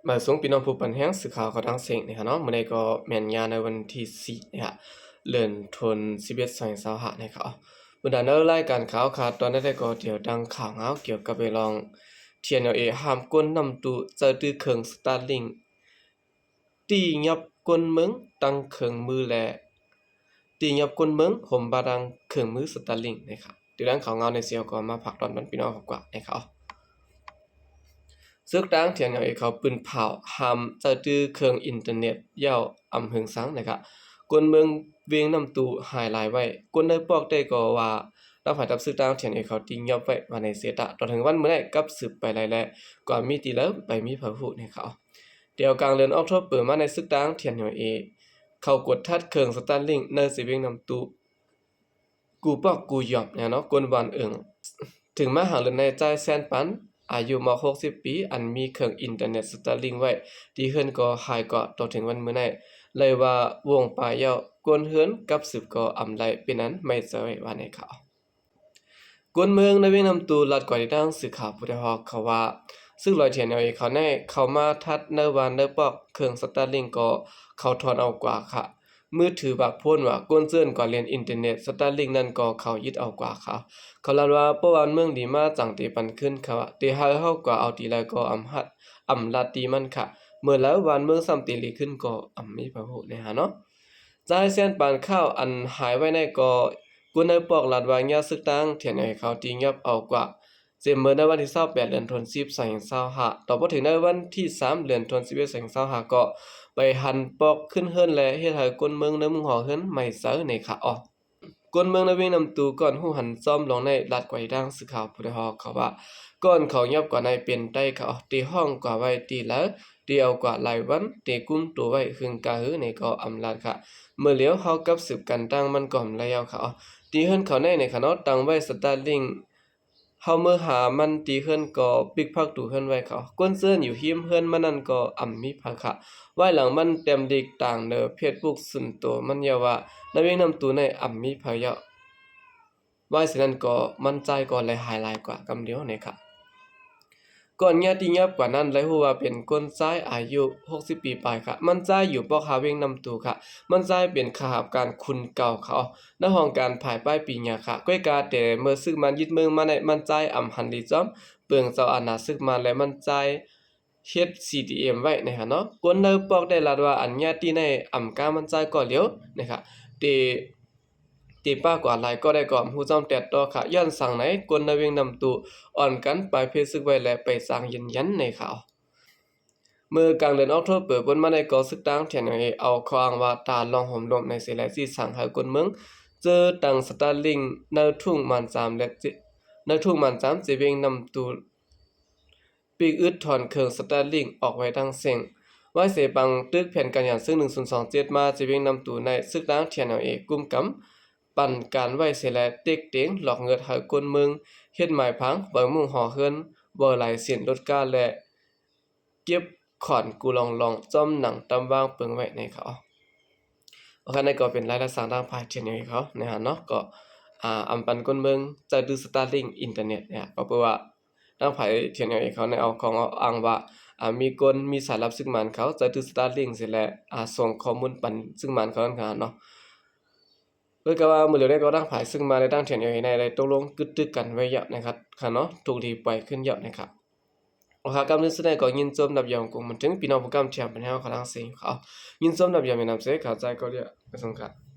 ບາຍສວງພີ່ນ້ອງຜູ້ປັນແຮງສື່ຂ່າວເຂົ້າທັງເສັງນີ້ຄະເນາະ. ມື້ນີ້ກໍແມ່ນຍາມໃນວັນທີສີ່ນີ້ຄະ ເດືອນ ສິບເອັດ ສອງພັນຊາວຫ້ານີ້ຄະ. ບັນດາໃນລາຍການຂ່າວຄາດຕອນໃດກໍດຽວດັ່ງຂ່າວງາວກ່ຽວກັບເລື່ອງ ທີເອັນແອລເອ ຫ້າມກົນນຳຕູ້ໃຊ້ຕື້ເຄື່ອງ Starlink ຕີຫຍັບກົນເມືອງຕັ້ງເຄື່ອງມື ແລະ ຕີຫຍັບກົນເມືອງໂຮມບາດາງເຄື່ອງມື Starlink ນີ້ຄະ. ຕິດຕາມຂ່າວງາວໃນເຊວກໍມາຝາກຕອນບັນພີ່ນ້ອງເຮົາກວ່າໃນຂ່າວ. ເຊິ່ງທາງ ທີເອັນແອລເອ ເຂົາປືນເຜົາຫ້າມໃຊ້ຕື້ເຄື່ອງອິນເຕີເນັດ ຍາວອຳເຫິງສັງນະຄະ. ຄົນເມືອງວຽງນ້ຳຕູຫາຍຫຼາຍໄວ້. ຄົນໃນປອກໄດ້ກໍວ່າ ທາງຝ່າຍທັບເຊິ່ງທາງ ທີເອັນແອລເອ ເຂົາຕີຫຍັບໄວ້ວ່າໃນເຊຕະ ຕໍ່ເຖິງວັນມື້ໃດກັບສືບໄປໄດ້ແລະ ກວ່າມີຕີເລີ ໄປມີພະຫູໃນຂ່າວ. ແຕ່ກາງເດືອນອອກໂທເປີມາໃນເຊິ່ງທາງ ທີເອັນແອລເອ ເຂົາກວດທັດເຄື່ອງ Starlink ໃນເຊວຽງນ້ຳຕູ ກູປອກກູຢອບແນ່ເນາະ ກົນຫວານເອີງ. ເຖິງມາຫາເລື່ອງໃນຈ່າຍແສນປານ ອາຍຸມາກຫົກສິບປີ ອັນມີເຄື່ອງອິນເຕີເນັດ Starlink ໄວ້ທີ່ເຮືອນກໍຫາຍກວ່າ ຕໍ່ເຖິງວັນມື້ໃດ ໄລ່ວ່າວົງປາຍເຍົາ ກົນເຮືອນກັບສືບກໍອຳໄລເປັນອັນໄມ່ເຈີໄວ້ວ່າໃນຂ່າວ. ຄົນເມືອງໃນວຽງນ້ຳຕູລັດກວ່າທີ່ທາງສື່ຂ່າວຜູ້ໄດ້ຮອບເຂົາວ່າ ເຊິ່ງລອຍ ທີເອັນແອລເອ ເຂົາໃນເຂົ້າມາທັດໃນບ້ານໃນປອກເຄື່ອງ Starlink ກໍເຂົາຖອນເອົາກວ່າຄະ. ມືຖືບາກໂພນວ່າ ກົນເຊີນກວ່າຫຼິ້ນອິນເຕີເນັດ Starlink ນັ້ນກໍເຂົາຍຶດເອົາກວ່າຄະ. ເຂົາລາດວ່າ ເພາະວ່າເມືອງດີມາຈັ່ງເຕປັນຄືນຄະ ເຕໃຫ້ເຮົາກວ່າເອົາຕີໄລກໍອຳຮັດ ອຳລັດຕີມັນຄະ. ເມື່ອລາວບ້ານເມືອງຊ້ຳຕີລີຂຶ້ນກໍອຳມີພະຫູແນ່ຫາເນາະ. ຈ່າຍແສນປານຂ້າວອັນຫາຍໄວ້ໃນກໍ ກຸນໃນປອກລາດວ່າຍາສຶກຕັ້ງ ທີເອັນແອລເອ ເຂົາຕີຫຍັບເອົາກວ່າ ເຊັ່ນເມື່ອໃນວັນທີຊາວແປດ ເດືອນ ສິບ ສອງພັນຊາວຫ້າ ຕໍ່ບໍ່ເຖິງໃນວັນທີສາມ ເດືອນ ສິບເອັດ ສອງພັນຊາວຫ້າ ກໍໄປຫັນປອກຂຶ້ນເຮືອນ ແລະ ເຮັດໃຫ້ຄົນເມືອງໃນມຸງຫໍເຮືອນໄໝ້ເຊີໃນຂະອອກ. ຄົນເມືອງໃນວຽງນ້ຳຕູກ່ອນຮູ້ຫັນຊອມລອງໃນລັດກວາອີທາງສື່ຂ່າວຜູ້ໄດ້ຮອບເຂົາວ່າ ກ່ອນເຂົາຫຍັບກວ່າໃນເປັນໄດ້ຂະອອກ ຕີຫ້ອງກວ່າໄວ້ຕີລາວ ຕີເອົາກວ່າຫຼາຍວັນ ຕີກຸມໂຕໄວ້ຫຶງກະຫືໃນກໍອຳລາດຂະ. ເມື່ອຫຼຽວເຮົາກັບສືບກັນຕັ້ງມັນກໍອຳລາດຂະອອກ ຕີເຮືອນເຂົາໃນໃນຂະເນາະ ຕັ້ງໄວ້ Starlink ເຮົາເມືອຫາມັນຕີເຮືອນກໍປິກພັກຕູເຮືອນໄວ້ຂະ. ຄົນເຊີນຢູ່ຮິມເຮືອນມັນນັ້ນກໍອຳມີພາຂະ. ວາຍຫຼັງມັນແຕ້ມລິກຕາງເນີເຟສບຸກສ່ວນໂຕມັນຍາວວ່າ ໃນວຽງນ້ຳຕູໃນອຳມີພາເຍົາ. ວາຍສະນັ້ນກໍມັນຈ່າຍກໍໄດ້ຫາຍຫຼາຍກວ່າກຳດຽວໃນຂະ. ກ່ອນຍາຕິຫຍັບກວ່ານັ້ນໄດ້ຮູ້ວ່າເປັນຄົນຊາຍອາຍຸຫົກສິບປີປາຍຂະ. ມັນຊາຍຢູ່ປອກຫາວຽງນ້ຳຕູຂະ. ມັນຊາຍເປັນຂ້າຮັບການຄຸນເກົ່າຂະ. ໃນຫ້ອງການພາຍປ້າຍປີຫຍ້າຂະ ກ້ອຍກາແຕ່ເມື່ອຊຶກມານຍຶດເມືອງມາໃນ ມັນຊາຍອຳຫັນລີຈອມເປິງເຈົ້າອານາຊຶກມານ ແລະ ມັນຊາຍເຮັດ ຊີດີເອັມ ໄວ້ໃນຫັ້ນເນາະ. ຄົນໃນປອກໄດ້ລາດວ່າ ອັນຍາຕິໃນອຳກາມັນຊາຍກໍຫຼຽວໃນຂະ ເຕ ເຕປາກວ່າຫຼາຍກໍໄດ້ກໍອຳຮູ້ຈ້ອມແຕ່ຕໍ່ຂະ. ຍ້ອນສັງໃນຄົນໃນວຽງນ້ຳຕູອ່ອນກັນປາຍເພດຊຶກໄວ້ ແລະ ໄປສາງຢືນຢັນໃນຂະ. ເມື່ອກາງເດືອນອອກໂທເປີປົນມາໃນກໍຊຶກຕັ້ງ ທີເອັນແອລເອ ເອົາຂໍ້ອ້າງວ່າ ຕາລອງໂຮມລົມໃນເສລາຊິສັງໃຫ້ຄົນເມືອງ ເຈີຕັ້ງ Starlink ໃນທຸງມານສາມ ແລະ ໃນທຸງມານສາມ ເຊວຽງນ້ຳຕູ ປີກອຶດຖອນເຄື່ອງ Starlink ອອກໄວ້ທັງເສັງ. ໄວ້ເສປັງຕຶກແຜນການຫຍັງເຊິ່ງໜຶ່ງສູນສອງເຈັດມາ ເຊວຽງນ້ຳຕູໃນຊຶກຕັ້ງ ທີເອັນແອລເອ ກຸມກຳ ປັນການໄວ້ເສແລະ ເຕັກເຕັງຫຼອກເງິດໃຫ້ຄົນເມືອງ ເຮັດໝາຍຜັງ ເບິ່ງມຸງຫໍເຮືອນ ເວົ້າລາຍເສັ້ນລົດກາ ແລະ ເກັບຂອນກູລອງໆ ຈ້ອມໜັງຕຳວາງເປິງໄວ້ໃນເຂົາ. ໂອເຄ ນັ້ນກໍເປັນລາຍລະສັງທາງຝ່າຍ ທີເອັນແອລເອ ເຂົາໃນຫັ້ນເນາະ ກໍ ອາ ອຳປັນຄົນເມືອງໃຊ້ຕື້ Starlink ອິນເຕີເນັດເນຍ ກໍເພາະວ່າທາງຝ່າຍ ທີເອັນແອລເອ ເຂົາໄດ້ເອົາຂໍ້ອ້າງວ່າ ອາ ມີຄົນ ມີສາຍລັບຊຶກມານເຂົາໃຊ້ຕື້ Starlink ເສແລະ ອາ ສົ່ງຂໍ້ມູນປັນຊຶກມານເຂົານັ້ນເນາະ. ເອີ ກະວ່າມື້ດຽວນີ້ກໍທາງຝ່າຍຊຶກມານ ແລະ ທາງ ທີເອັນແອລເອ ໄດ້ຕົກລົງກຶດຕຶກກັນໄວ້ແລ້ວນະຄັບ ເນາະ ຖືກລີປ່ອຍຄືນແລ້ວນະຄັບ. ໂອເຄ ກຳເນີນສຸດທ້າຍກໍຍິນຊົມນຳຢອງກົງມາເຖິງພີ່ນ້ອງຜູ້ກຳທຽມບັນເຮົາຂອງທາງເສງເຂົາ ຍິນຊົມນຳຢອງມີນຳເສ ເຂົ້າໃຈກໍເລີຍ ປະສົງການ.